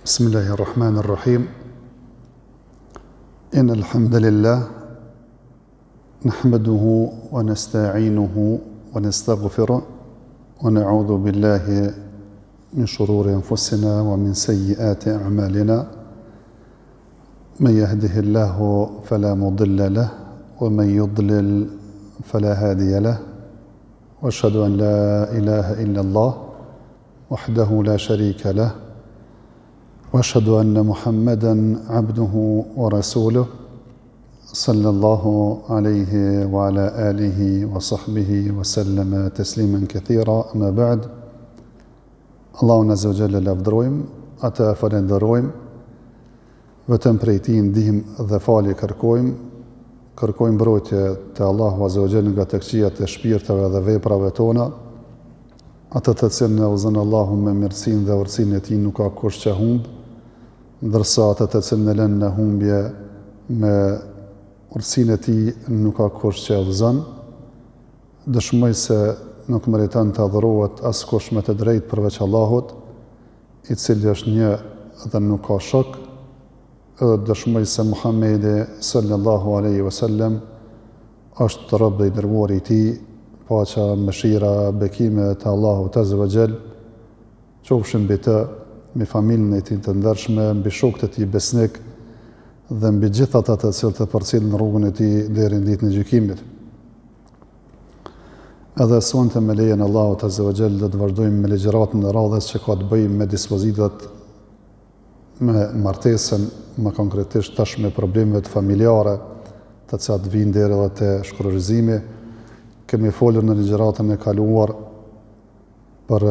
بسم الله الرحمن الرحيم إن الحمد لله نحمده ونستعينه ونستغفره ونعوذ بالله من شرور أنفسنا ومن سيئات أعمالنا من يهده الله فلا مضل له ومن يضلل فلا هادي له واشهد ان لا اله الا الله وحده لا شريك له واشهد ان محمدا عبده ورسوله صلى الله عليه وعلى اله وصحبه وسلم تسليما كثيرا اما بعد Allahun Azza wa Jalla lavdërojmë, atë e falënderojmë, vetëm prej tij ndihmë dhe falje kërkojmë, kërkojmë mbrojtje te Allahu Azza wa Jalla nga të këqijat e shpirtave dhe veprave tona, atë të cilin e udhëzon Allahu me mirësinë dhe urtësinë e tij nuk ka kush që humb, ndërsa atë të cilin e lën në humbje me urtësinë e tij nuk ka kush që e udhëzon. Dëshmoj se nuk meriton të adhurohet askush me të drejtë përveç Allahut, i cili është një dhe nuk ka shok, edhe dëshmoj se Muhamedi sallallahu alaihi wasallam është rob dhe i dërguari i tij, paqja, mëshira, bekimet e Allahut azza wa jall, qofshin mbi të, mbi familjen e tij të ndershme, mbi shokët e tij besnik dhe mbi gjithë ata të cilët e përcjellin rrugën e tij deri në ditën e gjykimit. Edhe sonte me lejen e Allahut Azza wa Jall do të vazhdojmë me ligjëratën e radhës që ka të bëjë me dispozitat me martesën, më konkretisht tash me problemet familjare, të cilat vijnë deri edhe te shkurorëzimi. Kemi folur në ligjëratën e kaluar për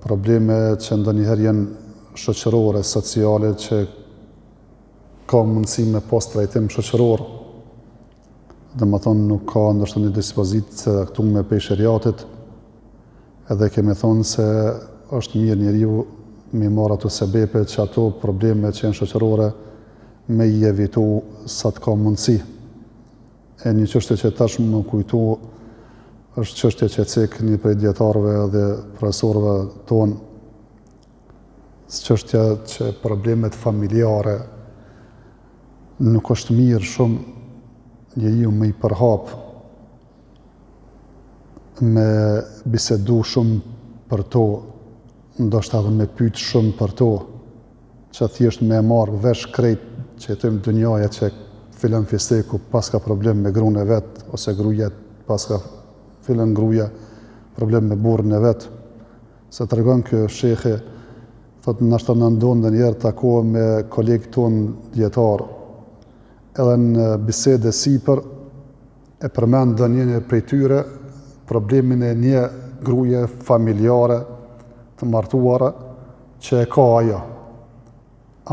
probleme që ndonjëherë janë shoqërore, sociale, që ka mundësi me pas trajtim shoqëror, Domethonë nuk ka ndoshta një dispozitë të caktume prej sheriatit, edhe kemi thonë se është mirë njeriu me i marrë ato sebepe që ato probleme që janë shoqërore me i evitu sa të ka mundësi. E një çështje që tash m'u kujtu është çështje që cek një prej dijetarëve dhe profesorëve tonë, çështja që problemet familjare nuk është mirë shumë njeriu me i përhap me bisedu shumë për to, ndoshta edhe me pyet shumë për to, që thjesht me e marrë vesh krejt që e thojmë dynjaja që filan fisteku paska problem me grun e vet, ose gruja paska filan gruja problem me burrin e vet. Se tregon ky shehi, thotë ndoshta na ndodh ndonjëherë takohem me kolegë tonë dijetarë, edhe në bisedë e sipër e përmend ndonjëri prej tyre problemin e një gruje familjare të martuara që e ka ajo.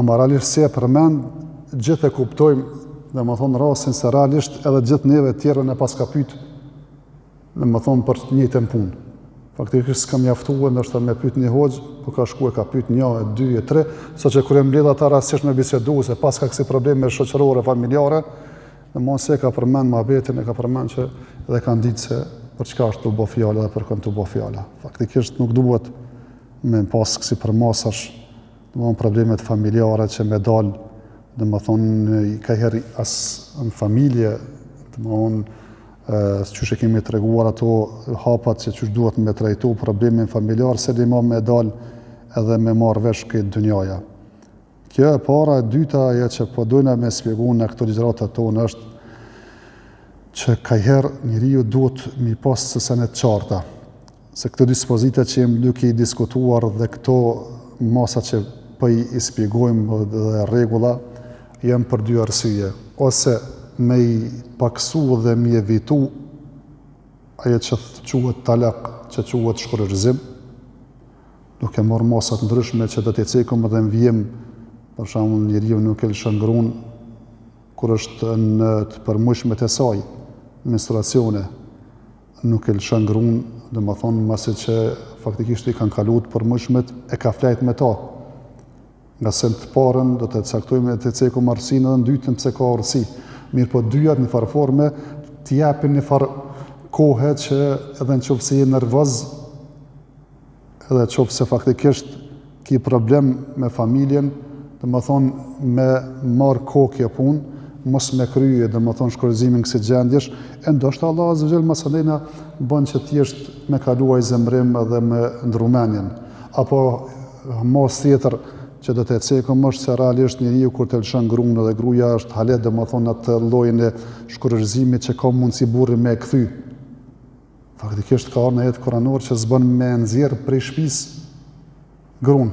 Ama realisht si e përmend, gjithë e kuptojmë, domethonë rastin se realisht edhe gjithë neve tjerëve na paska pyet Domethonë për të njëjtën punë. Faktikisht s'ka mjaftuar ndoshta me pyet një hoxhë, po ka shku e ka pyet një, e dy, e tre, saqë kur e mbledh ata rastësisht me bisedu se paska kësi probleme shoqërore, familjare, domethënë se e ka përmend muhabetin, e ka përmend që edhe kanë ditë se për çka është tu bo fjala dhe për kënd tu bo fjala. Faktikisht nuk duhet me pas kësi përmasash, Domethënë problemet familjare që me dal, domethënë kajherë as në familje, domethënë qysh e kemi treguar ato hapat që qysh duhet me trajtu problemin familjar, se le ma me dal edhe me marrë vesh krejt dynjaja. Kjo e para, e dyta, ajo që po dojna me spjegu në këto ligjërata tonë është që kajherë njeriu duhet mi pas sene të qarta. Se këto dispozita që jemi duke i diskutuar dhe këto masa që po i spjegojmë dhe rregulla janë për dy arsye, ose me i paksu dhe me i evitu ajo që quhet talak, që quhet shkurorëzim, duke marrë masa të ndryshme që do t'i cekim edhe në vijim, për shembull njeriu nuk e lëshon gruan kur është në të përmujshmet e saj, menstruacione, nuk e lëshon grun, domethonë, masi që faktikisht i kanë kalu të përmujshmet, e ka flajt me ta. Ngase në të parën, do të caktojmë e të cekim arsyen edhe në dytën pse ka arsye. Mirëpo dyjat në farë forme, të japin një farë kohe që edhe në qoftë se je nervoz, edhe qoftë se faktikisht. Ki problem me familjen, domethonë me marrë kohë kjo punë, mos me krye, domethonë shkurorëzimin kësi gjendjesh, e ndoshta Allah azze ve xhel masandejna bën që thjesht me kalu ai zemrim edhe me ndrru menjen. Apo masë tjetër që do të cekim është se realisht njeriu kur të lëshon gruan dhe gruaja është hale domethonë atë llojin e shkurorëzimit që ka mundësi burri me e kthy. Faktikisht ka ardhur në ajet kuranor që s'bën me nxjerr prej shtëpisë grun.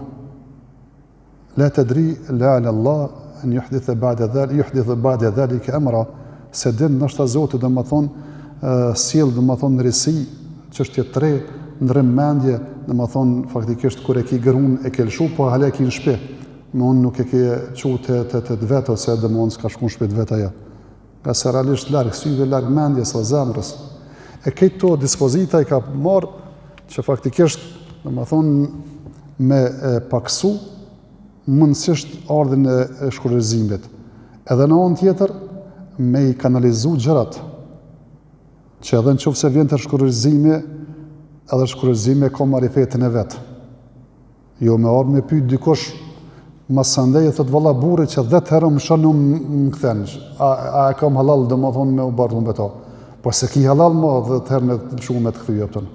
La tadri la'alla Allah an yuhditha ba'da dhal yuhdithu ba'da dhalika amra s'e din ndoshta Zoti domethonë sjell domethonë risi çështje të re ndërrim mendje domethonë faktikisht kur e ki grun e ke lëshu po hala e ki në shtëpi më unë nuk e ke çu te te të vet ose domethonë s'ka shku në shtëpi të vet ajo Ngase realisht larg syve, larg mendjes dhe zemrës. E këto dispozita i ka marrë që faktikisht, domethonë, me e paksu mundësisht ardhjen e shkurorëzimit. Edhe në anë tjetër, me i kanalizu gjërat, që edhe në qoftë se vjen te shkurorëzimi, edhe shkurorëzimi e ka marifetin e vet. Jo me ardhë me pyt dikush masandej e thot valla burri që 10 herë më lshon më kthen. A, a e kam halal domethonë me u martu me to. Po s'e ki halal më 10 herë me të lshu me të kthy apton.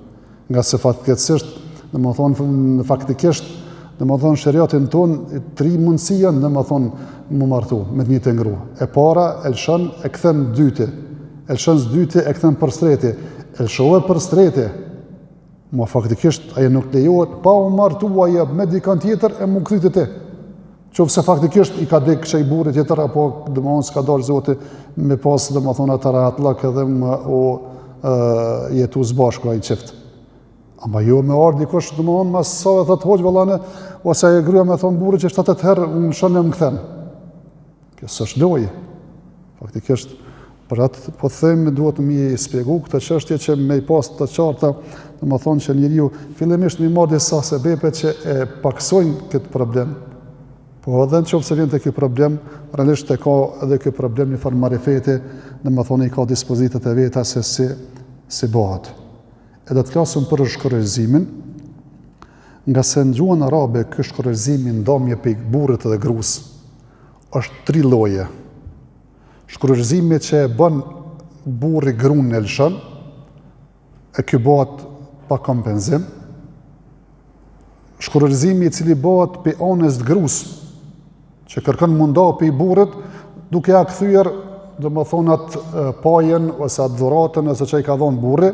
Ngase fatkeqësisht, domethonë faktikisht, domethonë sheriatin ton tri mundësi janë domethonë m'u martu me të njëjtën grua. E para e lëshon e kthen dyti. E lëshon së dyti e kthen për streti. E lëshove për streti. Ma faktikisht, ajo nuk lejohet pa u martu ajo me dikën tjetër e m'u kthy te ti. Qoftë se faktikisht i ka dek qaj burri tjetër, apo domethonë s'ka dasht Zoti me pas domethonë atë rahatllëk edhe me u e, jetu s'bashku ai çift. Ama jo me ardhë dikush, domethonë, mas sa e thotë hoxhë vëllane, ose ajo gruaja me thonë burrit që 7 herë më lëshon e më kthen. Kjo s'është lojë. Faktikisht, për atë po them duhet me i spjegu këtë çështje që me i pas të qarta, domethonë që njeriu fillimisht me i marrë disa sebepe që e paksojnë këtë problem. Po edhe në qoftë se vjen te ky problem, realisht e ka edhe ky problem një farë marifeti, domethonë i ka dispozitat e veta se si, si bëhet. E do të flasim për shkurorëzimin, ngase në gjuhën arabe ky shkurorëzimi ndamje prej burrit dhe grus, është tri lloje. Shkurorëzimi që e bën burri grun e lëshon, e ky bëhet pa kompenzim. Shkurorëzimi i cili bëhet prej anës të grus, që kërkon m'u nda prej burrit, duke ia kthyer, domethonë atë pajën, ose atë dhuratën, ose që i ka dhonë burri,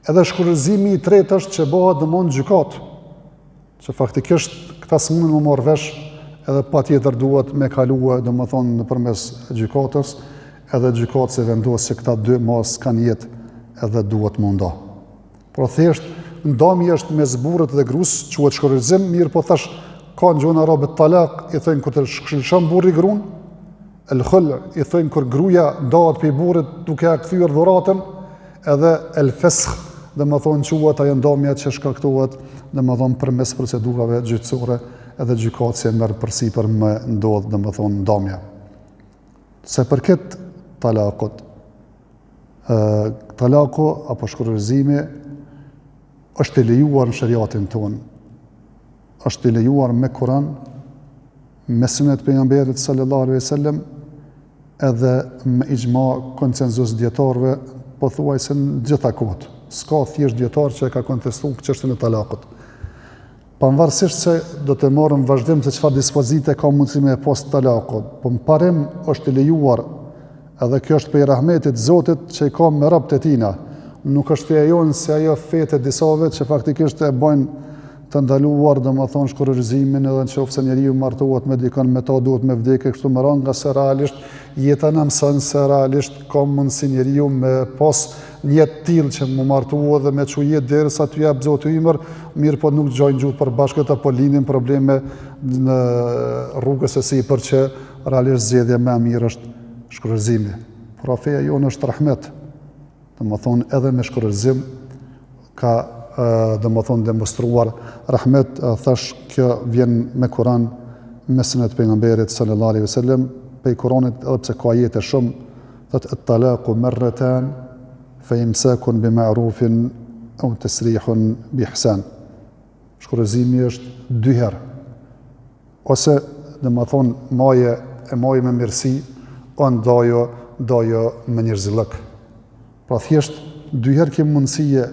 edhe shkurorëzimi i tretë është që bëhet domethonë n'gjykatë, që faktikisht këta s'munden m'u marrë vesh edhe patjetër duhet me kalue, domethonë, nëpërmes gjykatës, edhe gjykatësi vendos që këta dy ma s'kanë jetë edhe duhet m'u nda. Pra thjesht, ndamje është mes burrit dhe grus, quhet shkurorëzim, mirëpo thash, ka në gjuhën arabe talak, i thojnë kur të lëshon burri grun, El khul i thojnë kur gruaja ndahet prej burrit duke ia kthyer dhuratën, edhe el feskh, domethonë quhet ajo ndamja që shkaktohet, domethonë përmes procedurave gjyqësore, edhe gjykatësi e merr përsipër me ndodh, domethonë ndamja. Sa i përket talakut, ë talaku apo shkurorëzimi është i lejuar në sheriatin tonë. Është i lejuar me Kur'an, me sunet pejgamberit sallallahu alaihi wasallam edhe me ixhma konsenzus dijetarëve pothuajse në gjitha kohët. S'ka thjesht dijetar që e ka kontestu çështjen e talakut. Pavarësisht se do të marrim vazhdim se çfarë dispozite ka mundësi me pas talaku, po në parim është i lejuar edhe kjo është prej rahmetit Zotit që i ka me robët e tina. Nuk është feja jonë si ajo fetë e disave që faktikisht e bojnë të ndaluar, domethonë shkurorëzimin edhe në qoftë se njeriu martohet me dikën me ta duhet me vdekë e kështu me radhë, ngase realisht jeta na mëson se realisht ka mundësi njeriu me pas një jetë të tillë që m'u martu edhe me çu jetë derisa t'u jap Zoti ymër, mirëpo nuk gjojnë gjuhë të përbashkët apo lindin probleme në rrugës e sipër që realisht zgjedhja më e mirë është shkurorëzimi. Pra feja jonë është rahmet. Domethonë edhe me shkurorëzim ka domethonë demonstruar rahmet, thash kjo vjen me Kuran, me sunet pejgamberit sallallahu alaihi wasallam, prej Kuranit edhe pse ka ajete shumë, thotë et-talaku merretan fa imsakun bi ma'rufin aw tasrihun bi ihsan. Shkurorëzimi është dy herë. Ose, domethonë, maje e maje me mirësi, o ndajo, ndajo me njerëzillëk. Pra thjesht, dy herë ke mundësie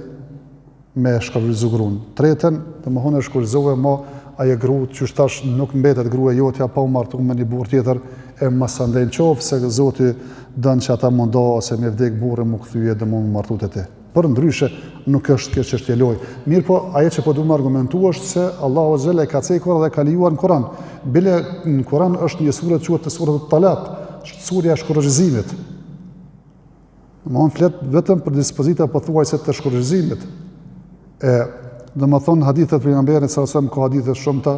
me shkurorëzu grun. Tretën, domethonë e shkurorëzove ma ajo gru, qysh tash nuk mbetet grua jotja pa u martu me një burrë tjetër, e masandej në qoftë se Zoti don që ata m'u nda ose me vdek burri m'u kthye dhe m'u martu te ti. Përndryshe, nuk është kjo çështje lojë. Mirëpo, ajo që po du me argumentu është se Allahu azze ve xhel e ka cekur dhe e ka lejuar në Kur'an. Bile në Kur'an është një sure quhet sure Talak, është surja e shkurorëzimit. Domethonë flet vetëm për dispozita pothuajse të shkurorëzimit. E domethonë hadithet e pejgamberit sallallahu alajhi wasallam ka hadithe të shumta,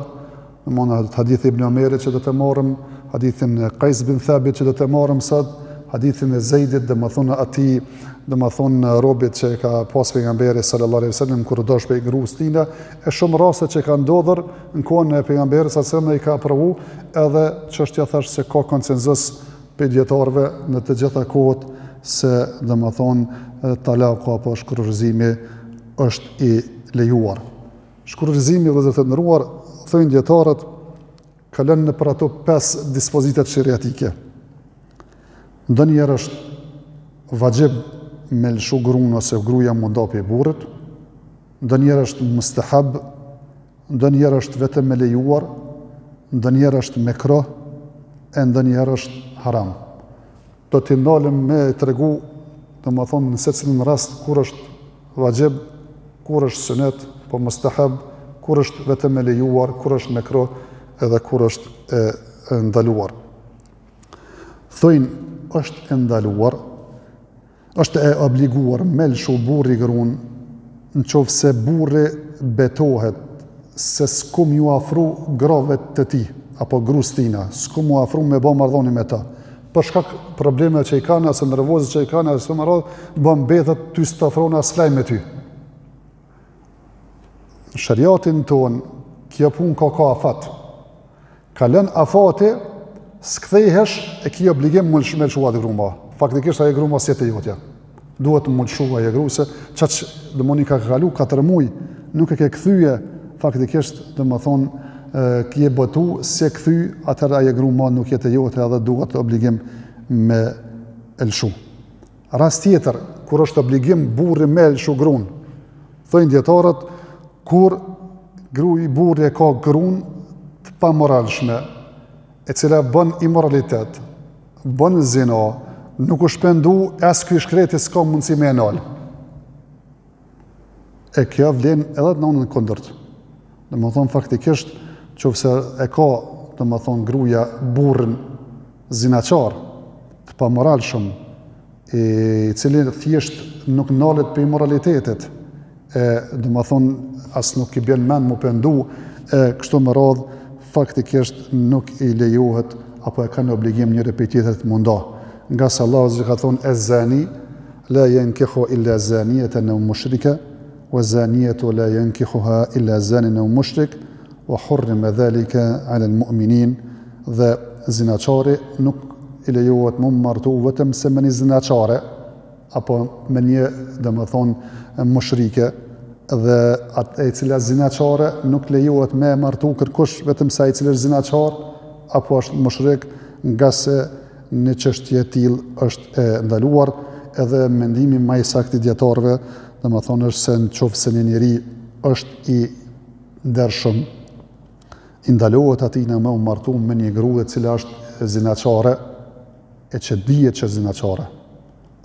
domethonë hadithi i Ibn Omerit që do të marrim, hadithin e Kajs bin Thabit që do të marrim sot, hadithin e Zejdit, domethonë atij, domethonë robit që e ka pas pejgamberi sallallahu alajhi wasallam kur u dash prej grus tina, e shumë raste që kanë ndodhur në kohën e pejgamberit sallallahu alajhi wasallam i ka aprovu, edhe çështja thash se ka konsensus prej dijetarëve në të gjitha kohët se domethonë talaku apo shkurorëzimi është i lejuar. Shkurorëzimi vëllezër të nderuar, thojnë dijetarët, kalon nëpër ato pesë dispozitat sheriatike. Ndonjëherë është vaxhib me lëshu grun ose gruja m'u nda prej burrit, ndonjëherë është mustahab Ndonjëherë është vetëm e lejuar, ndonjëherë është mekruh, e ndonjëherë është haram. Do t'i ndalem me tregu, domethonë në secilin rast kur është vaxhib, kur është sunet, po mustahab, kur është vetëm e lejuar, kur është mekruh, edhe kur është e, e ndaluar. Thojnë, është e ndaluar, Është e obliguar me lëshu burri grun, në qoftë se burri betohet se s'kum ju afru grave të tij, apo grus tina, s'kum ju afru me bo marrëdhënie me ta. Për shkak problemeve që i kanë, ose nervozit që i kanë, ose me radhë, bën be thot ty s'të afrona as flaj me ty. Në sheriatin tonë, kjo punë ka ka afat. Kalon afati, s'kthehesh e ki obligim me lëshu, me lëshu atë gru ma. Faktikisht ajo gru ma s'jet e jotja. Duhet me lëshu ajo gru se qaq domethënë ka kalu 4 muaj, nuk e ke kthye faktikisht domethonë ke betu s'e kthy atëherë ajo gru ma nuk jet e jotja edhe duhet obligim me e lëshu. Rast tjetër, kur është obligim burri me lëshu grun, thojnë dijetarët, kur gruj burri e ka grun të pamoralshme, e cila bën imoralitet, bën zina, nuk është pendu, as ky i shkreti s'ka mundësi me e nalë. E kjo vlen edhe në anën kundërt. Domethonë faktikisht, qoftë se e ka, domethonë gruja burrin zinaqar, të pamoralshëm, i cili thjesht nuk nalet prej imoralitetit, e domethonë as nuk i bjen mend m'u pendu, e kështu me radhë, faktikisht nuk i lejohet apo e kanë obligim njëri prej tjetrit m'u nda. Ngase Allahu azze ka thonë ez-zani, La yankihu illa zaniyatan aw mushrika wa zaniyatu la yankihuha illa zanin aw mushrik wa hurrima dhalika ala al-mu'minin dhe zinaqari nuk i lejohet m'u martu vetëm se me një zinaqare apo me një domethonë mushrike dhe atë e cila zinaqare nuk lejohet me martu kërkush vetëm se ai i cili është zinaqar apo është mushrik ngase Një çështje e tillë është e ndaluar, edhe mendimi ma i saktë i dijetarëve, domethonë është se në qoftë se një njeri është i ndershëm, i ndalohet atina me u martu me një gru e cila është zinaqare, e që dihet që zinaqare,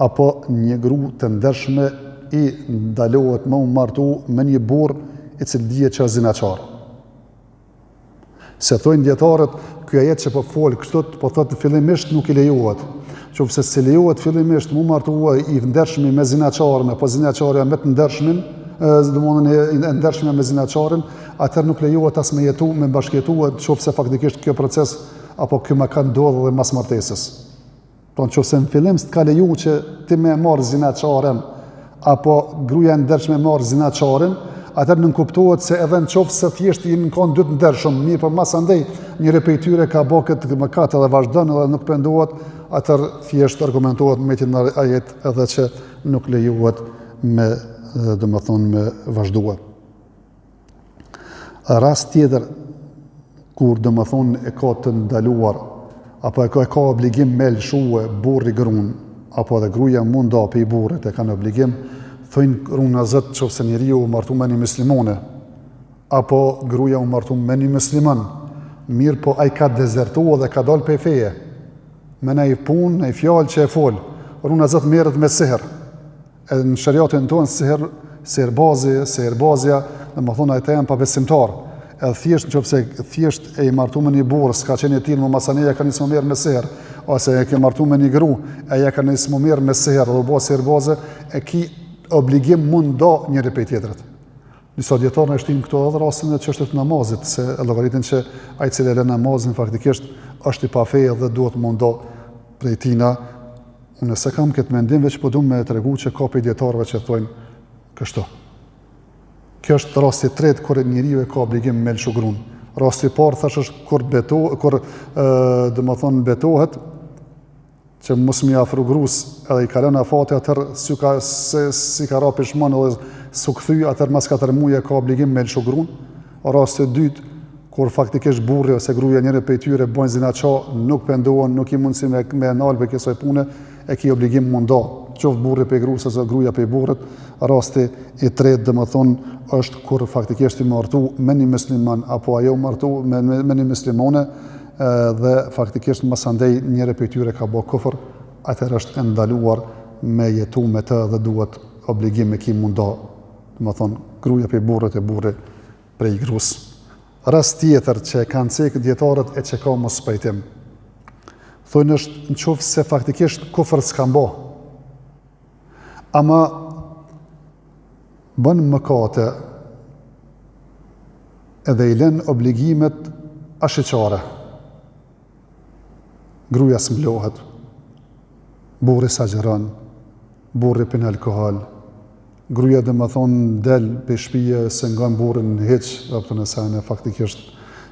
apo një gru të ndershme i ndalohet me u martu me një burrë i cili dihet që është zinaqar. Se thojnë dijetarët, ky ajet që po fol kështu, po thotë fillimisht nuk i lejohet. Qoftë se s'i lejohet fillimisht m'u martu i ndershmi me zinaqarin, apo zinaqarja me të ndershmin, domethënë e ndershmja me zinaqarin, atëherë nuk lejohet as me jetu, me bashkëjetu, qoftë se faktikisht kjo proces apo kjo mëkat ndodh edhe mas martesës. Po në qoftë se në fillim s'të ka leju që ti me marrë zinaqaren, apo gruja e ndershme me marrë zinaqarin, atëherë nënkuptohet se edhe në qoftë se thjesht janë konë dy të ndershëm, mirëpo masandej, njëri prej tyre ka bo këtë mëkat edhe vazhdon edhe nuk pendohet, atëherë thjesht argumentohet me të njëjtin ajet edhe që nuk lejohet me, domethonë, me vazhdue. Rast tjetër, kur domethonë e ka të ndaluar, apo e ka, e ka obligim me lëshue burri grun, apo edhe gruja m'u nda pej burrit e kanë obligim, thojnë runa Zot qoftë se njeriu u martu me një muslimone, apo gruja u martu me një musliman, mirëpo ai ka dezertu dhe ka dalë pej feje, me naj punë, naj fjalë që e fol, runa Zot merret me sehr, Edhe në sheriatin tonë sehr, seherbazi, seherbazja, domethonë ata janë pabesimtar. Edhe thjesht në qoftë se thjesht je martu me një burrë, s'ka qenë i tillë, më masanej ja ka nisë m'u marrë me sehr, ose e ke martu me një gru, e ja ka nisë m'u marrë me sehr, dhe u bo seherbaze, e ki obligim m'u nda njëri prej tjetrit. Disa dijetarë e shtinë këto edhe rastin e çështjes të namazit, se e llogaritin që ai i cili e lë namazin faktikisht është i pafe dhe duhet m'u nda prej tina, Unë s'e kam këtë mendim, veç po du me tregu që ka prej dijetarëve që thojnë kështu. Kjo është rasti i tretë kur njeriu e ka obligim me lëshu grun. Rasti i parë thash është kur beto, kur domethonë betohet që mos m'i afru grus, edhe i kalon afati atëherë s'u ka se s'i ka ra pishman edhe s'u kthy atëherë mas 4 muaj ka obligim me lëshu grun. Rasti i dytë kur faktikisht burri ose gruaja njëri prej tyre bojnë zinaqa, nuk pendohen, nuk ki mundësi me me nal prej kësaj pune, e ki obligim m'u nda, qoftë burri prej gruas ose gruaja prej burrit. Rasti i tretë, domethonë, është kur faktikisht je martu me një musliman apo ajo martu me me, me një muslimane dhe faktikisht masandej njëri prej tyre ka bo kufër, atëherë është e ndaluar me jetu me të dhe duhet obligim e ki m'u nda, domethonë, gruaja prej burrit e burri prej grus. Rast tjetër që e kanë cekë dijetarët e që ka mospajtim. Thojnë është në qoftë se faktikisht kufër s'kanë bo. Ama bën mëkate edhe i lën obligimet ashiqare. Gruja s'mbulohet, burri s'agjëron, burri pin alkohol, gruja domethonë del prej shpije s'e ngon burrin hiç, apo në sene faktikisht.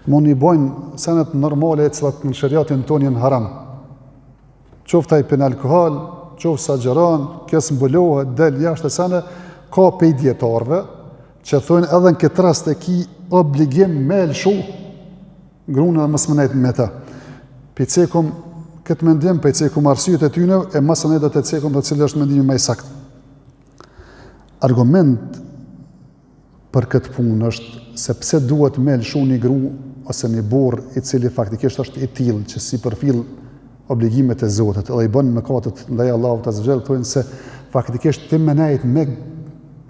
Mon i bojnë senet normale e cilat në sheriatin tonë janë haram. Qoftë ai pin alkohol, qoftë s'agjëron, kjo s'mbulohet, del jashtë e sene, ka pej dijetarëve, që thojnë edhe në këtë rast e ki obligim me lëshu, Grunë edhe mos me nejtë me të. P'i cekum këtë mendim, p'i cekum arsyet e tyne, e masanej do të cekum të cili është mendimi më i saktë. Argument për këtë punë është se pse duhet me lëshu një gru ose një burrë i cili faktikisht është i tillë që s'i përfill obligimet e Zotit edhe i bën mëkatet ndaj Allahut azze ve xhel thonë se faktikisht ti me nejt me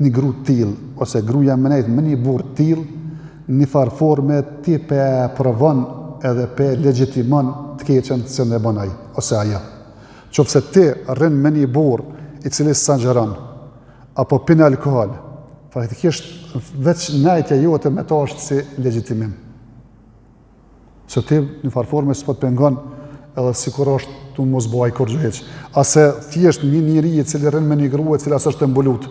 një gru të tillë ose gruaja me nejt me një burrë të tillë në farë forme ti pe provon edhe pe legjitimon të keqen të cilën e bën ai ose ajo. Qoftë se ti rrin me një burrë i cili s'agjëron apo pin alkohol, faktikisht veç nejtja jote me to është si legjitimim. Se ti në farë forme s'po të pengon edhe sikur është tu mos bo ai kurgjë hiç. Ase thjesht një njeri i cili rrin me një grua e cila s'është e mbulut,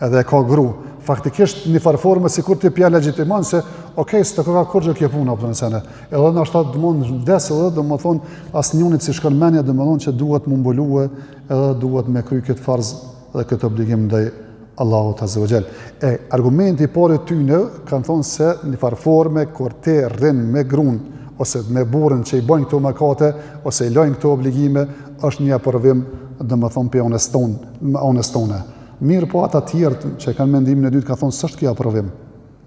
edhe e ka gru. Faktikisht në farë forme sikur ti pja legjitimon se ok, s'të ka kurgjë kjo punë apo në sene. Edhe ndoshta domthon vdes edhe domethon asnjënit s'i shkon mendja domethon që duhet m'u mbulue edhe duhet me kry këtë farz dhe këtë obligim ndaj Allahut Azze ve Xhel. E argumenti i parë i tyne kanë thonë se në farë forme kur ti rrin me grun ose me burrin që i bojnë këto mëkate ose i lojnë këto obligime është një aprovim domethënë prej anës tonë, anës tone. Mirëpo ata tjerët që kanë mendimin e dytë kanë thonë s'është kjo aprovim.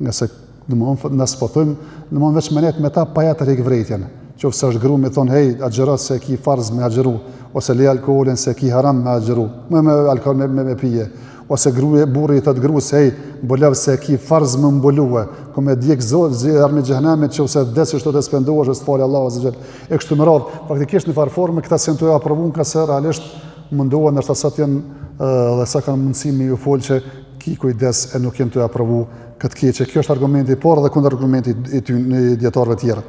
Ngase, domethënë, ne s'po thojmë, domethënë veç me nejt me ta pa ja tërhek vrejtjen. Qoftë se është gru me thonë, hej, agjëro se ki farz me agjëru, ose le alkoholin se ki haram me agjëru, me me alkohol me, me, me pije, ose gruje, burri i thotë grus, hej, mbulohu se ki farz me mbulue, ka me djek zot, zjarmi i xhehnemit, qoftë se vdes qështu e s'pendohesh, s'të fal Allahu azze ve xhel. E kështu me radhë, faktikisht në farë forme, këta s'janë tu e aprovu ngase realisht mundohen, ndoshta sa t'janë dhe sa kanë mundësi me ju folë që Ki kujdes e nuk janë tu e aprovu këtë keqe. Kjo është argumenti i parë dhe kundërargumenti i ty në dijetarëve tjerë.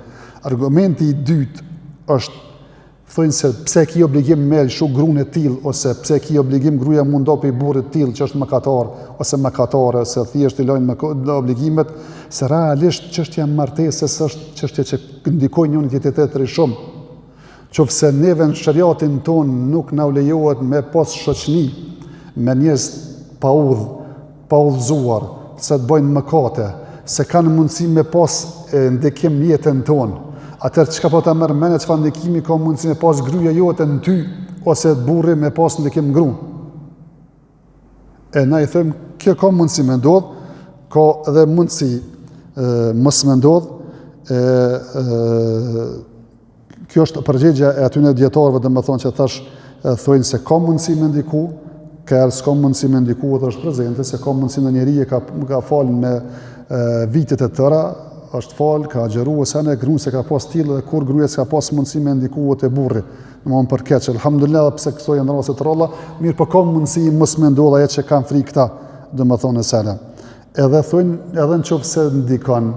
Argumenti i dytë është thonë se pse ki obligim me lëshu grun e tillë ose pse ki obligim gruaja m'u nda prej burrit të tillë që është mëkatar ose mëkatare se thjesht i lojnë me obligimet se realisht çështja e martesës është çështje që ndikojnë njëri te tjetri shumë. Qoftë se neve në sheriatin tonë nuk na lejohet me pas shoqni me njerëz pa udhë, pa udhëzuar, se të bëjnë mëkate. se kanë mundësi me pas ndikim në jetën tonë, atëherë çka po ta merr mendja çfarë ndikimi ka mundësi me pas gruaja jote në ty ose burri me pas ndikim në grua. E na i thojmë, kjo ka mundësi me ndodh, ka edhe mundësi e, mos me ndodh, e, e, kjo është përgjigja e atyne dijetarëve, domethonë që thash, thojnë se ka mundësi me ndiku, ka herë s'ka mundësi me ndiku edhe është prezente, se ka mundësi një njeri e ka, ka falë me e, vitet e tëra, është falë, ka agjëru, ose e grun s'e ka pas tillë dhe kurrë gruja s'ka pas mundësi me ndiku te burri. Domthon për keq, elhamdulillah, edhe pse këto janë raste të rralla, mirëpo ka mundësi mos me ndodh ajo që kanë frikë këta, domethonë sele. Edhe thonë, edhe në qoftë se ndikon,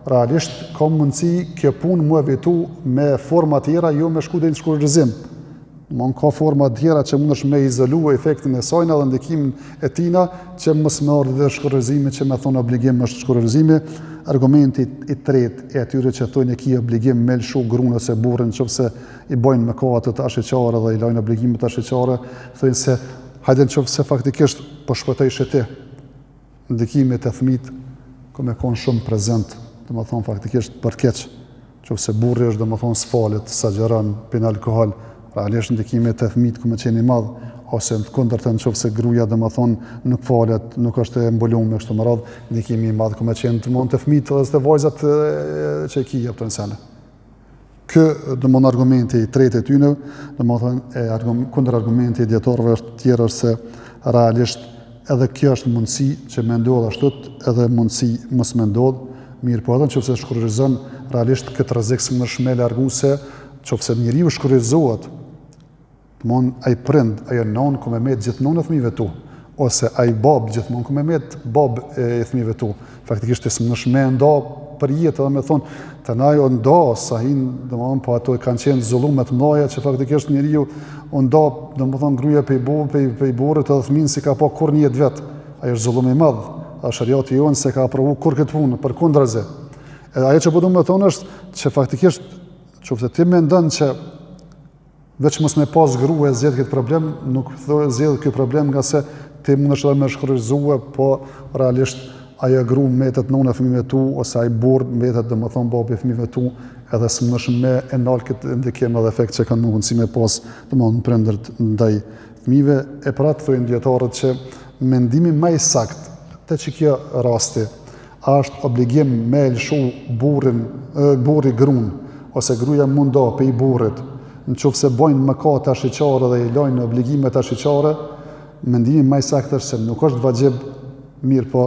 realisht ka mundësi kjo punë mu evitu me forma tjera, jo me shku deri në shkurorëzim. Domthon ka forma tjera që mundesh me izolu efektin e sajna dhe ndikimin e tina, që mos me ardhë te shkurorëzimi, që me thonë obligim është shkurorëzimi. Argumenti i tretë e atyre që thonë e ki obligim me lëshu grun ose burrin, qoftë se i bojnë mëkatet ashiqare dhe i lajnë obligimet ashiqare, thonë se hajde në qoftë se faktikisht po shpëtojshe ti, ndikimi te fmijt ka me konë shumë prezent, domethonë faktikisht për keq, qoftë se burri është domethonë s'falet, s'agjëron, pin alkohol, realisht ndikimi te fmijt ka me qenë i madh, ose në të kundërtën qoftë se gruaja domethonë nuk falet, nuk është e mbulume kështu me radhë, ndikimi i madh ka me qenë të mund te fmijt edhe te vajzat që i ki, jepëtën sene. Ky, domthon argumenti i tretë i tyne, domthon e argum, kundër argumenti i dijetarëve është tjerë është se realisht edhe kjo është mundësi që me ndodh ashtu, edhe mundësi mos me ndodh, mirëpo edhe në qoftë se shkurorëzon realisht këtë rrezik s'mundesh me largu se qoftë se njeriu shkurorëzohet, Domthon ai prind, ajo nonë ka me met gjithmonë e fëmijëve tu, ose ai babë gjithmonë ka me met babë e fëmijëve tu. Faktikisht ti s'mundesh me nda për jetë edhe me thon, të na u nda sa hin, domthon po ato kanë qenë zullume të mëdha që faktikisht njeriu u nda, domthon gruaja pej bu, pej pej burrit edhe fëmijën s'i ka pa kurrë në jetë vet. Ai është zullum i madh. A sheriati jonë s'e ka aprovu kurrë këtë punë, përkundrazi. Edhe ajo që po du me thonë është që faktikisht qoftë ti mendon që Veç mos me pas grua e zgjedh këtë problem, nuk zgjedh ky problem ngase ti mundesh edhe me shkurorëzue, po realisht ajo gru mbetet nëna e fëmijëve tu ose ai burr mbetet domethënë babi i fëmijëve tu, edhe s'mundesh me e nal këtë ndikim edhe efekt që kanë mundësi me pas, domethënë prindërit ndaj fëmijëve, e pra thonë dijetarët që mendimi më i saktë te që kjo rasti A është obligim me e lëshu burrin, burri grun, ose gruja m'u nda pej burrit, në qoftë se bojnë mëkate ashiqare dhe i lajnë obligimet ashiqare, mendimi ma i saktë është se nuk është vaxhib, mirëpo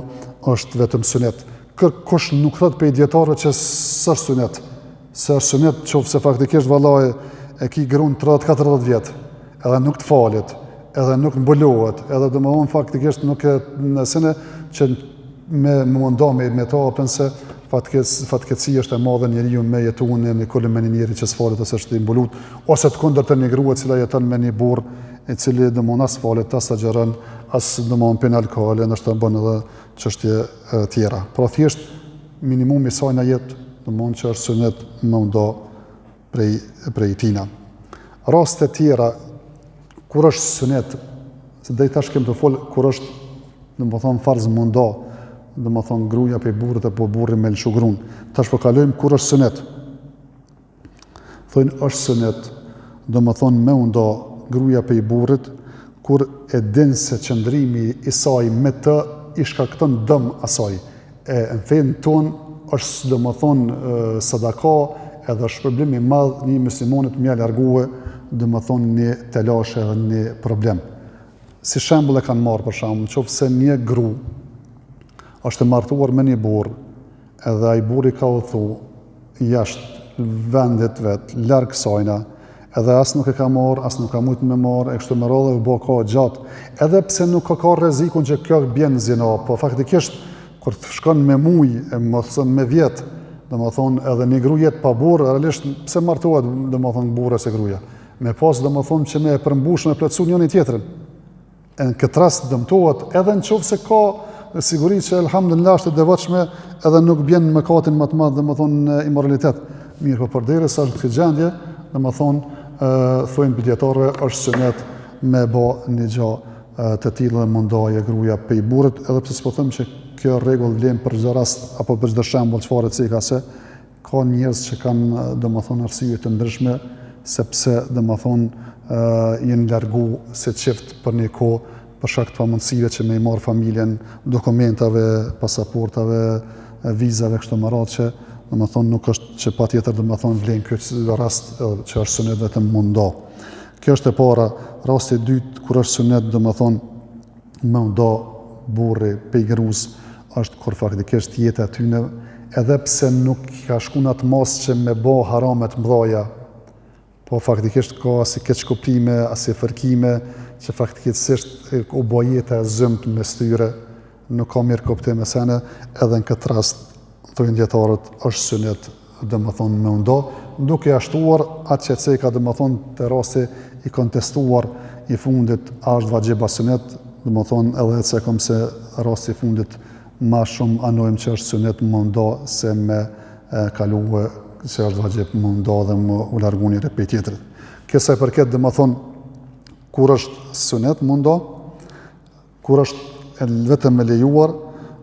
është vetëm sunet. Kërkush nuk thotë pej dijetarëve që s'është sunet, Se është sunet qoftë se faktikisht vallai e ki grun 30-40 vjet, edhe nuk të falet, edhe nuk mbulohet, edhe domethonë faktikisht nuk e nësëne që me me nda me, me ta apën se fatkeqësi është e madhe njeriu me jetu në një kullë me një njeri që s'falet ose është i mbulut, ose të kundërtën një grua e cila jeton me një burrë i cili domethonë as falet, as agjëron, as domethonë pin alkohol, ndoshta bën edhe çështje tjera. Pra thjesht minimumi i saj na jet, domethonë që është sunet me u nda prej, prej tina. Raste tjera, kur është sunet, se deri tash kem të fol, kur është, domethonë, farz m'u nda, domethonë, gruja prej burrit apo burri me lëshu grun. Tash po kalojmë kur është sunet. Thonë është sunet, domethonë me u nda gruja pej burrit, kur e din se qëndrimi i saj me të i shkakton dëm asaj. E në fenë tonë është domethonë sadaka edhe është shpërblim i madh një muslimonit me ia largue domethonë një telashe edhe një problem. Si shembull e kanë marrë për shembull, në qoftë se një gru është e martuar me një burrë, edhe ai burri ka udhëtu, jashtë vendit vet, larg sajna, edhe as nuk e ka marrë, as nuk ka mujtë me marrë, e kështu me radhë, u bo kohë gjatë. Edhe pse nuk ka ka rrezikun që kjo bjen në zina, po faktikisht, kur të shkon me muj, e mos me vjet, domethonë, edhe një gru jet pa burrë, realisht, pse martohet, domethonë, burrë ose gruja? Me pas, domethonë, që me e përmbush, me plotësu njëni tjetrin. E në këtë rast dëmtohet edhe në qoftë se ka siguri që elhamdulillah është e devotshme edhe nuk bjen në mëkatin më të madh, domethonë në imoralitet. Mirëpo përderisa është në këtë gjendje, domethonë, thojnë dijetarëve, është sunet me bo një gjo të tillë dhe m'u nda gruja pej burrit, edhe pse s'po them që kjo rregull vlen për çdo rast apo për çdo shembull çfarë e ceka se ka njerëz që kanë domethënë arsye të ndryshme sepse domethënë janë largu si çift për një kohë për shkak të pamundësive që me i marrë familjen, dokumentave, pasaportave, vizave kështu me radhë që domethënë nuk është që patjetër domethënë vlen ky rast që është sunet vetëm m'u nda. Kjo është e para, rasti i dytë kur është sunet domethënë me u nda burri pej grus është kur faktikisht jeta e tyne edhe pse nuk ka shku në atë masë që me bo harame të mdhaja, po faktikisht ka asi keqkuptime, asi fërkime, që faktikisht u bo jeta e zymtë mes tyre, nuk ka mirëkuptim e sene, edhe në këtë rast, thojnë dijetarët, është sunet domethonë me u nda, duke ia shtuar atë që e ceka domethonë te rasti i kontestuar i fundit a është vaxhib a sunet, domethonë edhe e cekëm se rasti i fundit ma shumë anojmë që është sunet me u nda se me kalue se është vaxhib me u nda dhe me u largu njëri prej tjetrit. Kjo sa i përket domethonë kur është sunet me u nda, Kur është vetëm e lejuar,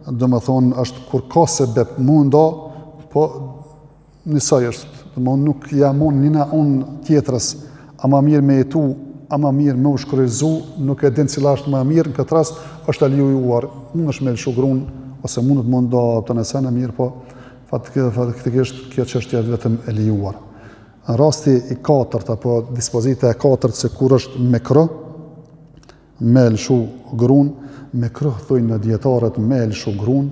domethonë është kur ka sebep m'u nda, po njësoj është, domethonë nuk ja mon njëna anë tjetrës, a ma mirë me jetu, a ma mirë me u shkurorëzu, nuk e din cila është ma mirë, në këtë rast është e lejuar, mundesh me lëshu grun, ose mundet m'u nda të nësene mirë, po faktikisht kjo çështje është vetëm e lejuar. Rasti i katërt apo dispozita e katërt se kur është mekruh, Me e lëshu grun, mekruh thojnë dijetarët me e lëshu grun,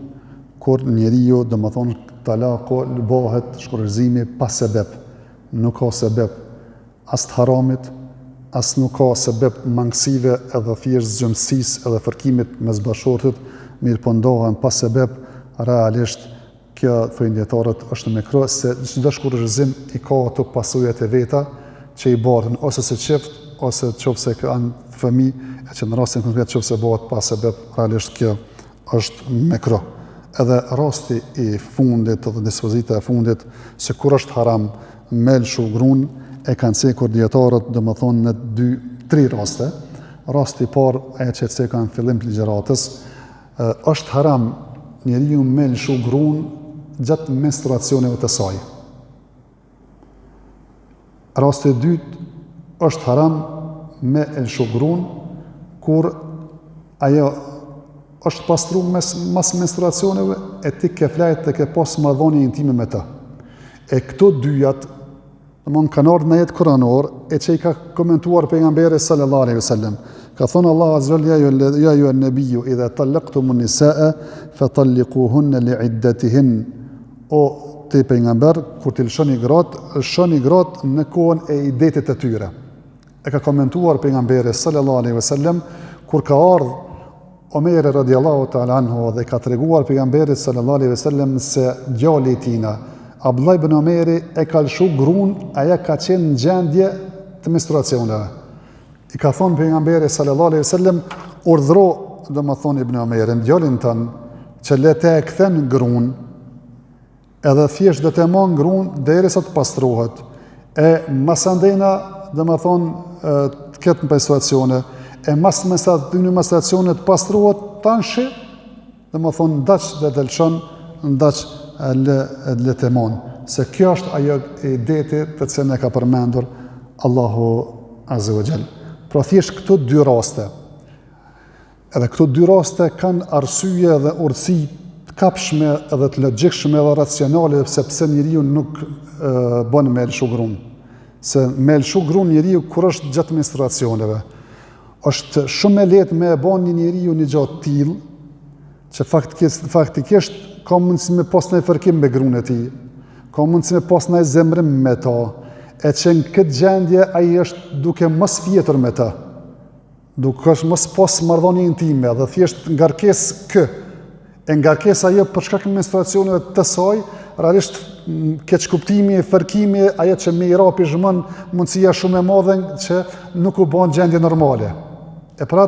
kur njeriu, domethonë, talaku bëhet shkurorëzimi pa sebep, nuk ka sebep as të haramit, as nuk ka sebep mangësive edhe thjesht zymtësisë edhe fërkimit mes bashkëshortit, mirëpo ndahen pa sebep, realisht Kjo, thojnë dijetarët, është mekruh se çdo shkurorëzim i ka ato pasojat e veta që i bartin ose si çift ose qoftë se kanë fëmijë, e që në rastin konkret qoftë se bëhet pa sebep, realisht kjo është mekruh. Edhe rasti i fundit dhe dispozita e fundit se kur është haram me lëshu grun, e kanë cekur dijetarët, domethonë në dy, tri raste. Rasti i parë, ajo që e ceka në fillim të ligjëratës, Është haram njeriu me lëshu grun gjatë menstruacioneve të saj. Rasti i dytë është haram me lëshu grun kur ajo është pastru mes, mas menstruacioneve e ti ke flajt e ke pas marrëdhanie intime me të. E këto dyjat Domthon kanë ardhur në ajet kuranor e që i ka komentuar pejgamberi sallallahu alaihi wasallam. Ka thonë Allahu azza wa jalla ja ejuhan nabiyyu idha talaqtumun nisaa fa talliquhunna li'iddatihin. O ti pejgamber, kur t'i lëshoni gratë, lëshoni gratë në kohën e idetit të tyre. E ka komentuar pejgamberi sallallahu alaihi wasallam kur ka ardhur Omeri radiallahu ta'ala anhu dhe ka treguar pejgamberit sallallahu alaihi wasallam se djali i tina, Abdullah ibn Omeri e ka lëshu grun, ajo ka qenë në gjendje të menstruacioneve. I ka thonë pejgamberi sallallahu alaihi wasallam, urdhro, domethonë ibn Omerin, djalin tënd, që le të e kthen grun, edhe thjesht le të e man grun derisa të pastrohet. E masandejna, domethonë, të ketë menstruacione, e mas menstruacione të pastrohet, tanshi, domethonë, ndaç dhe të lëshon, ndaç le, le të mon. Se kjo është ajo ideti të cilën e ka përmendur Allahu Azze ve Xhel. Pra thjesht këto dy raste, Edhe këto dy raste kanë arsye dhe urtësi të kapshme edhe të logjikshme edhe racionale sepse njeriu nuk bën me lëshu grun. Se me lëshu grun njeriu kur është gjatë menstruacioneve, është shumë e lehtë me e bo një njeriu një gja të tillë që faktikisht, faktikisht ka mundësi me pas naj fërkim me grun e tij, ka mundësi me pas naj zemrim me ta, e që në këtë gjendje ai është duke mos fjetur me ta. Duke është mos pas marrëdhënie intime dhe thjesht ngarkesë kë. E ngarkesa ajo për shkak të menstruacioneve të saj, realisht keqkuptimi, fërkimi, ajo që me i ra pishman, mundësia shumë e madhe që nuk u bën gjendje normale. E pra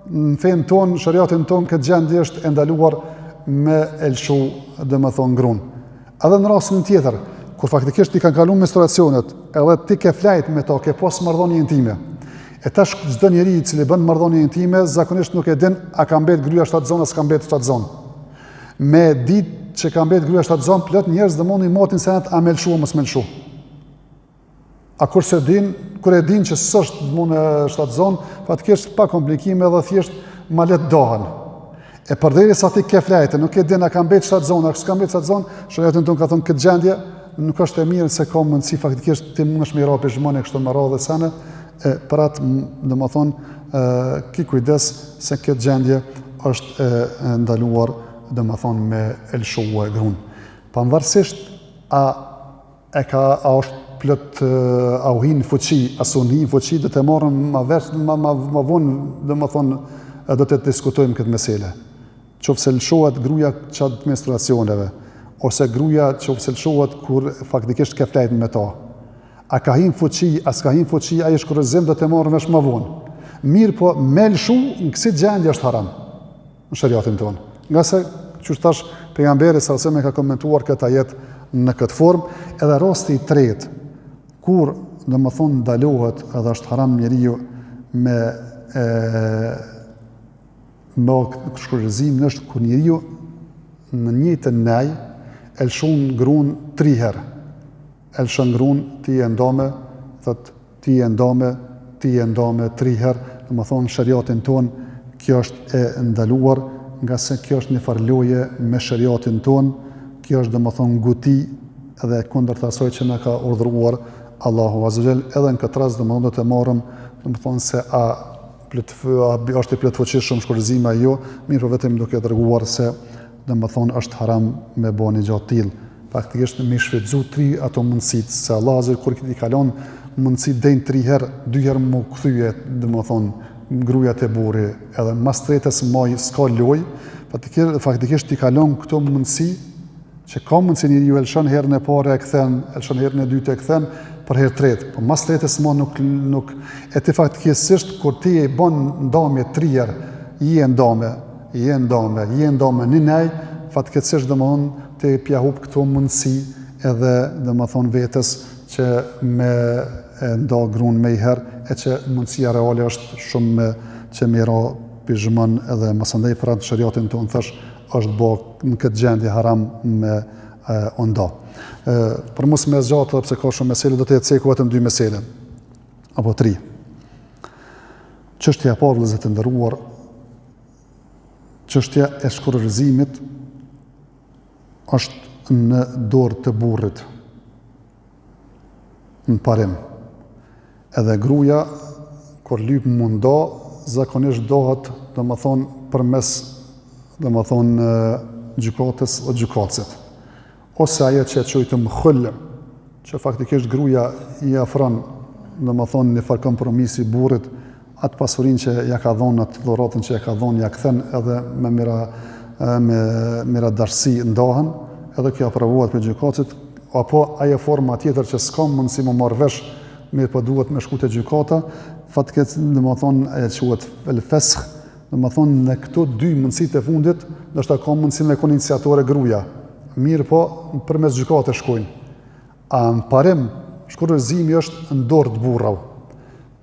në fenë tonë, shariatin tonë, këtë gjendje është e ndaluar me e lëshu, domethonë, grun. Edhe në rastin tjetër, kur faktikisht i kanë kalu menstruacionet, edhe ti ke flajt me to, ke pas marrëdhënie intime. E tash çdo njeri i cili bën marrëdhënie intime, zakonisht nuk e din a ka mbet gruaja shtatzënë a s'ka mbet shtatzënë. Me ditë që ka mbet gruaja shtatzon, plot njerëz domethënë i matin senet a me lëshu a mos me lëshu. A kur s'e din, kur e din që s'është domethënë shtatzon, faktikisht pa komplikime edhe thjesht ma lehtë dahen. E përderisa ti ke flejtë, nuk e din a ka mbet shtatzon, a s'ka mbet shtatzon, sheriati tonë ka thonë këtë gjendje nuk është e mirë se ka mundësi faktikisht ti mundesh me i ra pishman e kështu me radhë sene, e për atë domethonë ki kujdes se këtë gjendje është e ndaluar domethonë me e lëshue grun. Pavarësisht a e ka a është plot a u hi në fuqi, a s'u hi në fuqi, do të marrim ma vesh, ma, ma, ma vonë, domethonë, do të diskutojmë këtë mesele. Qoftë se lëshohet gruja gjatë menstruacioneve, ose gruja qoftë se lëshohet kur faktikisht ke flejt me ta. A ka hi në fuqi, a s'ka hi në fuqi, ai shkurorëzim do të marrim vesh ma vonë. Mirëpo, me lëshu në kësi gjendje është haram në sheriatin tonë. Ngase, qysh thash, pejgamberi alejhi selam e ka komentuar këtë ajet në këtë formë, edhe rasti i tretë, kur, domethonë, ndalohet edhe është haram njeriu me e, me shkurorëzimin është kur njeriu në njëjtën nej e lëshon grun tri herë. E lëshon grun, ti je ndame, thot ti je ndame, ti je ndame tri herë, domethonë sheriatin tonë, kjo është e ndaluar, ngase kjo është një farë loje me sheriatin tonë, kjo është domethonë nguti dhe e kundërt asaj që na ka urdhëruar Allahu Azze ve Xhel, edhe në këtë rast domethonë do të marrim, domethonë se a plot a është i plotfuqishëm shkurorëzimi a jo, mirëpo vetëm duke treguar se domethonë është haram me bo një gja të tillë. Faktikisht me shfrytëzu tri ato mundësitë, se Allah Azze kur i ka lon mundësitë deri në tri herë, dy herë m'u kthye, domethonë, gruaja te burri, edhe mas tretës ma s'ka lojë, faktikisht, faktikisht i ka lon këto mundësi që ka mundësi njeriu e lëshon herën e parë e kthen, e lëshon herën e dytë e kthen për herë tretë. Po mas tretës më nuk nuk e ti faktikisht kur ti e bën ndamje tri herë, je ndame, je ndame, je ndame një nej, fatkeqësisht domthon ti pja hup këto mundësi edhe domthon vetes që me e nda grun me i herë e që mundësia reale është shumë me që me ra pishman edhe masandej pra në sheriatin tonë thash është bo në këtë gjendje haram me e, u nda. E, për mos me zgjatë edhe pse ka shumë mesele, do të ceku vetëm dy mesele, apo tri. Çështja e parë vëllezër të nderuar, çështja e shkurorëzimit është në dorë të burrit. Në parim. Edhe gruaja kur lyp m'u nda, zakonisht dohet, domethonë, përmes, domethonë, gjykatës dhe gjykatësit. Ose ajo që e quajtëm khul, që faktikisht gruaja i afron, domethonë, një farë kompromisi burrit, atë pasurinë që ja ka dhonë, atë dhuratën që ja ka dhonë, ja kthen edhe me mira me miradashësi ndahen, edhe kjo aprovohet prej gjykatësit, apo ajo forma tjetër që s'ka mundësi m'u marrë vesh, mirëpo duhet me shku te gjykata, fatkeq, domethonë, ajo quhet el fesh, domethonë, në këto dy mundësitë e fundit, ndoshta ka mundësi me kon iniciatore gruja, mirëpo përmes gjykate shkojnë. A në parim, shkurorëzimi është në dorë të burrave.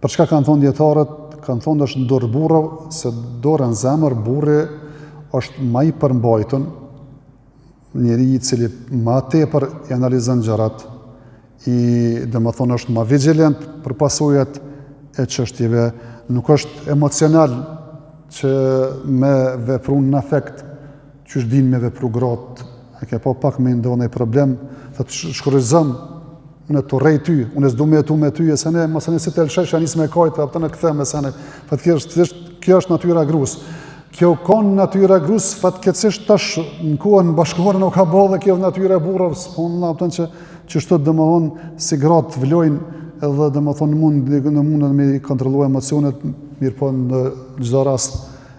Për çka kanë thonë dijetarët, kanë thonë është në dorë të burrave, se dorën n'zemër, burri është ma i përmbajtun, njeri i cili ma tepër i analizon gjërat, i domethonë është ma vigjilent për pasojat e çështjeve, nuk është emocional që me vepru në afekt, qysh din me vepru gratë, e ke pa pak me ndodh një problem, thotë shkurorëzom, unë të urrej ty, unë s'du me jetu me ty, e sene, masanej si të lëshojsh, ja nis me kajtë, a në kthem e sene, fatkeqësisht, kjo është natyra e grus. Kjo ka natyra e grus, fatkeqësisht tash në kohën bashkëkohore nuk ka bo dhe kjo natyra e burrave, s'po në apëton që qështu domethonë si gratë vlojnë edhe domethonë mund, në mundën me kontrollu emocionet, mirëpo në çdo rast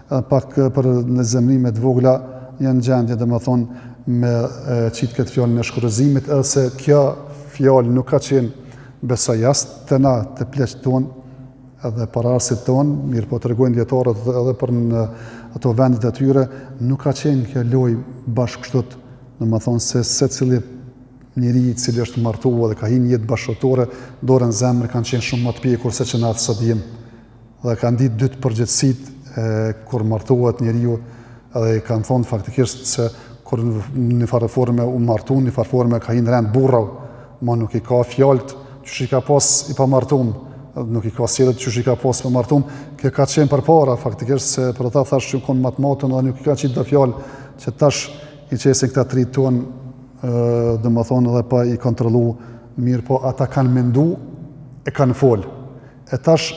edhe pak për në zemrime të vogla janë gjendje domethonë me qitë këtë fjalën e shkurorëzimit, edhe se kjo fjalë nuk ka qenë besoj as te na te pleqtë tonë, edhe paraardhësit tonë, mirëpo tregojnë dijetarët edhe për në ato vendet e tyre, nuk ka qenë kjo lojë bashkë kështu, domethonë se secili njeri i cili është martu dhe ka hi në jetë bashkëshortore, dorën n'zemër kanë qenë shumë më të pjekur se që na sot jemi. Dhe kanë ditë dytë përgjegjësitë kur martohet njeriu edhe i kanë thonë faktikisht se kur në një farë forme u martu, në një farë forme ka hi në rend burrave, ma nuk i ka fjalët qysh i ka pas i pamartum, nuk i ka sjelljet qysh i ka pas i pamartum, kjo ka qenë përpara, faktikisht se për ata thash që konë ma t'matun dhe nuk i ka qitë do fjalë që tash i qesin këta t'ri tonë, domethonë edhe pa i kontrollu, mirëpo ata kanë mendu e kanë folë. E tash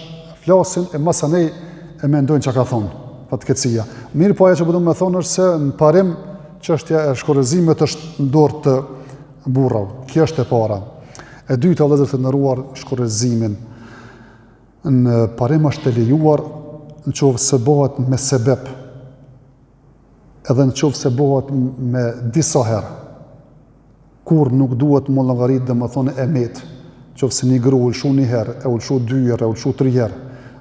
flasin e masanej e mendojnë çka ka thonë, fatkeqësia. Mirëpo ajo që po du me thonë është se në parim çështja e shkurorëzimit është në dorë të burrave. Kjo është e para. E dyta, vëllezër të nderuar, shkurorëzimin në parim është e lejuar në qoftë se bëhet me sebep, edhe në qoftë se bëhet me disa herë. Kurrë nuk duhet m'u llogarit domethonë e metë, qoftë se një gru u lëshu një herë, e u lëshu dy herë, e u lëshu tri herë,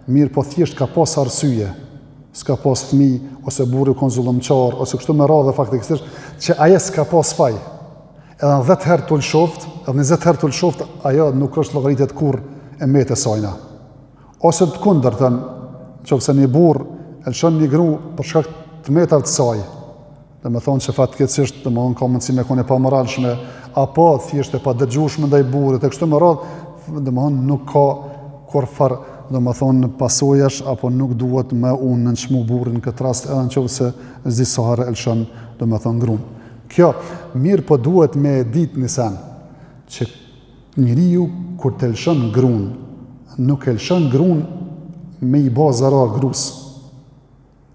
mirëpo thjesht ka pas arsye, s'ka pas fëmijë, ose burri u kon zullumqar, ose kështu me radhë faktikisht, që ajo s'ka pas faj. Edhe në 10 herë t'u lëshoft, edhe 20 herë t'u lëshoft, ajo nuk është llogaritet kurrë e metë e sajna. Ose të kundërtën, qoftë se një burrë e lëshon një gru për shkak të metave të saj, Domethonë që fatkeqësisht, domethonë ka mundësi me konë e pamoralshme, apo thjesht e padëgjueshme ndaj burrit, e kështu me radhë, domethonë nuk ka kurrfarë, domethonë pasojash, apo nuk duhet me u nënçmu burrin në këtë rast, edhe në qoftë se disa herë e lëshon, domethonë grun. Kjo, mirëpo duhet me e ditë një sen, që njeriu kur të lëshon grun, nuk e lëshon grun me i ba zarar grus,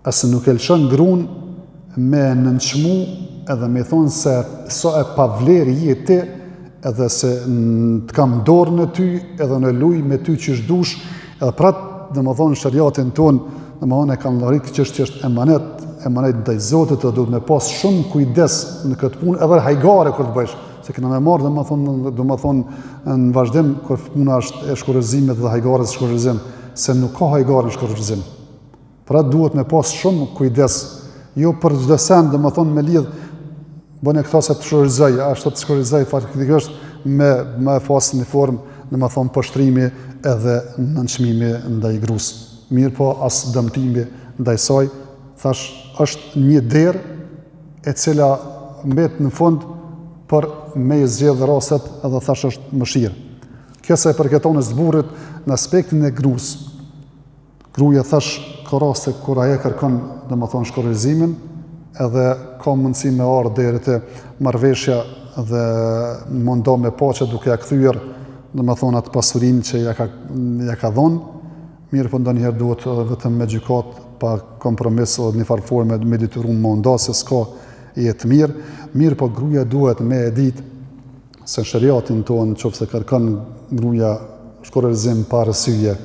As nuk e lëshon grun me e nënçmu edhe me i thonë se sa e pavlerë je ti edhe se të kam dorë në ty edhe unë luj me ty qysh dush edhe prap domethonë sheriatin tonë domethonë e kanë llogarit këtë çështje është emanet emanet ndaj Zotit dhe duhet me pas shumë kujdes në këtë punë edhe hajgare kur të bëjsh se kena me marrë domethonë domethonë në vazhdim kur puna është e shkurorëzimit dhe hajgares shkurorëzim se nuk ka hajgare në shkurorëzim Pra duhet me pas shumë kujdes, jo për çdo send, domethonë me lidh, bëne këta se të shkurorëzoj, ashtu të shkurorëzoj, faktikisht me, me pas një formë, domethonë poshtrimi edhe nënçmimi ndaj grus. Mirëpo, as dëmtimi ndaj saj, thash, është një derë e cila mbet në fund për me i zgjedh rastet edhe thash është mëshirë. Kjo sa i përket anës burrit në aspektin e grus, Gruaja thash ka raste kur ajo kërkon, domethonë shkurorëzimin, edhe ka mundësi me ardhë deri te marrëveshja dhe m'u nda me paqe duke ja kthyer, domethonë atë pasurinë që ja ka ja ka dhonë, mirëpo ndonjëherë duhet edhe vetëm me gjykatë pa kompromis edhe në një farë forme me detyru m'u nda se s'ka jetë mirë, mirëpo gruaja duhet me e ditë se në sheriatin tonë qoftë se kërkon gruaja shkurorëzim pa arsye,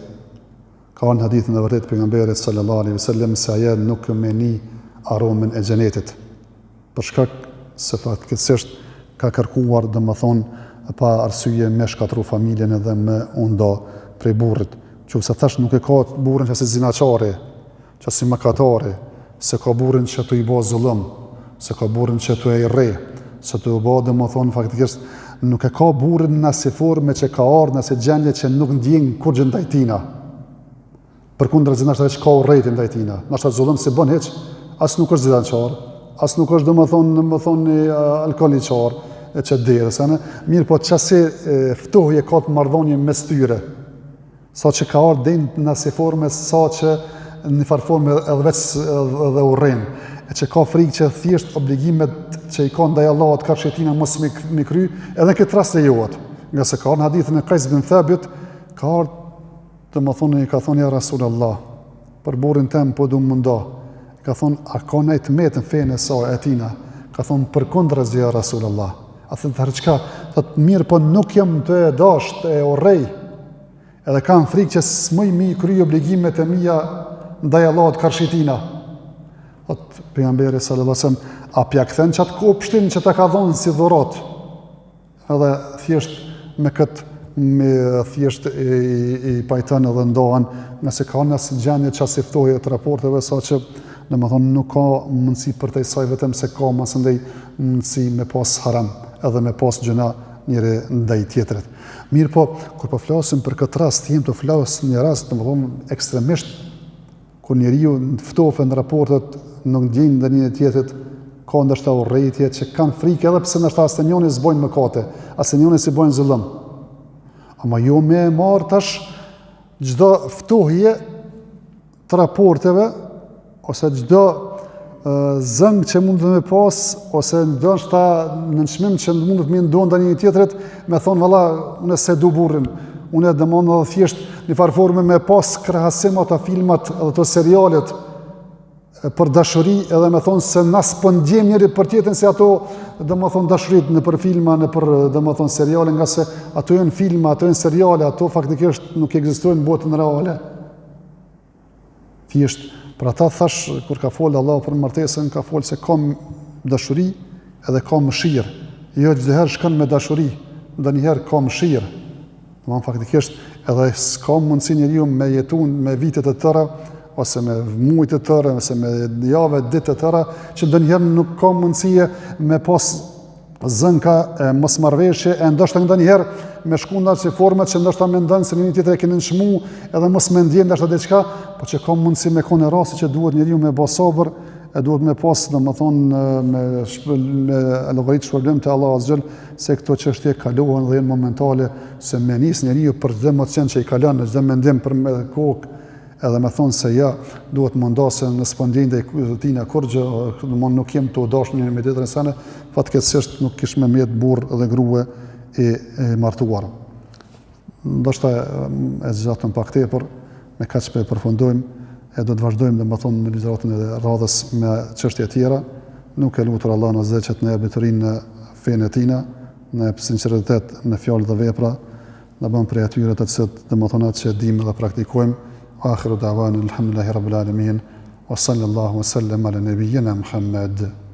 Ka ardhur në hadithin e vërtetë të pejgamberit sallallahu alaihi wasallam se ajo nuk me ni aromën e xhenetit. Për shkak se fatkeqësisht ka kërkuar, domethënë, pa arsye me shkatërru familjen edhe me u nda prej burrit. Qoftë se thash nuk e ka burrin qasi zinaqari, qasi mëkatari, s'e ka burrin që tu i bo zullum, s'e ka burrin që tu e rreh, se tu e bo, domethonë, faktikisht, nuk e ka burrin në asi forme që ka ardhë në asi gjendje që nuk ndjen kurgjë ndaj tina. Përkundrazi nashta veç ka urrejtje ndaj tina, nashta zullum s'i bën hiç, as nuk është zinaqar, as nuk është, domethonë, domethonë, një alkooliqar, e që derë, ne, mirëpo qasi ftohje ka të marrëdhënie mes tyre, Sa që ka ardhë deri në asi forme, sa që në një farë forme edhe veç edhe urren, e që ka frikë që thjesht obligimet që i ka ndaj Allahut karshi tina mos me, me kry, edhe në këtë rast lejohet. Ngase ka ardhë në hadithin e Kajs bin Thabit, ka ardhë, domethonë, i ka thonë, ja Rasul Allah, për burrin tem po du m'u nda. Ka thonë, a ka naj të metë në fenë e saj, e tina? Ka thonë, përkundrazi, ja Rasul Allah. A thotë, atëherë çka? Thotë, mirëpo nuk jam tu e dasht, e urrej, Edhe kam frikë që s'muj m'i kry obligimet e mia ndaj Allahut karshi tina. Thot pejgamberi sallallahu alajhi wasallam, a p'ja kthen qat kopshtin që ta ka dhonë si dhuratë? Edhe thjesht me kët me thjesht i, i, i pajton edhe ndohen, nëse ka në asi gjendje qasi ftohje të raporteve, sa që domethonë nuk ka mundësi përtej saj vetëm se ka masandej mundësi me pas haram edhe me pas gjynah njëri ndaj tjetrit. Mirëpo, kur po flasim për këtë rast, jem tu flas një rast, domethonë, ekstremisht, kur njeriu ftofen raportet, nuk ndjen ndaj njëri tjetrit, ka ndoshta urrejtje që kanë frikë edhe pse ndoshta asnjëri s'bojnë mëkate, asnjëri s'i bojnë zullum. Ama jo me e marrë tash çdo ftohje të raporteve ose çdo zënkë që mundet me pas ose ndoshta nënçmim që mundet me ndodh ndaj njëri tjetrit, me thonë valla unë s'e du burrin, unë domethënë edhe thjesht një farë forme me pas krahasim ato filmat edhe ato serialet për dashuri edhe me thonë se na s'po ndjejmë njëri për tjetrin si ato domethënë dashuritë nëpër filma, nëpër domethënë seriale, ngase ato janë filma, ato janë seriale, ato faktikisht nuk ekzistojnë në botën reale. Thjesht, për ata thash, kur ka folë Allahu për martesën, ka folë se ka dashuri edhe ka mëshirë. Jo çdo herë shkon me dashuri, ndonjëherë ka mëshirë. Domethënë faktikisht edhe s'ka mundësi njeriu me jetu me vite të tëra ose me muaj të tërë ose me javë ditë të tëra që ndonjëherë nuk ka mundësi me pas zënka e mosmarrëveshje e ndoshta ndonjëherë me shku në atë formë që ndoshta mendon se njëri tjetrin e ke nënçmu edhe mos me ndjen ndoshta diçka, po që ka mundësi me konë rasti që duhet njeriu me bë sabër e duhet me pas, domethënë, me, me llogarit shpërblim te Allahu Azze se këto çështje kalohen dhe janë momentale, se me nis njeriu për çdo emocion që i kalon, në çdo mendim për me kokë, edhe me thonë se ja, duhet me nda se ne s'po ndjejmë ndaj tina kurgjë, domethënë nuk jem tu u dashtë njëri me tjetrin sene, fatkeqësisht nuk kish me met burrë dhe grue i, e martuar. Ndoshta e zgjatëm pak tepër, me kaq po e përfundojmë, e do të vazhdojmë domethënë në ligjëratën e radhës me çështje tjera, duke lutur Allahun Azze që të na jep diturinë në fenë e tina, na jep sinqeritet në fjalë dhe vepra, na bën prej atyre të cilët domethënë atë që dimë dhe praktikojmë. Akhiru da'wana alhamdulillahi rabbil alamin wa sallallahu wa sallam ala nabiyyina Muhammad.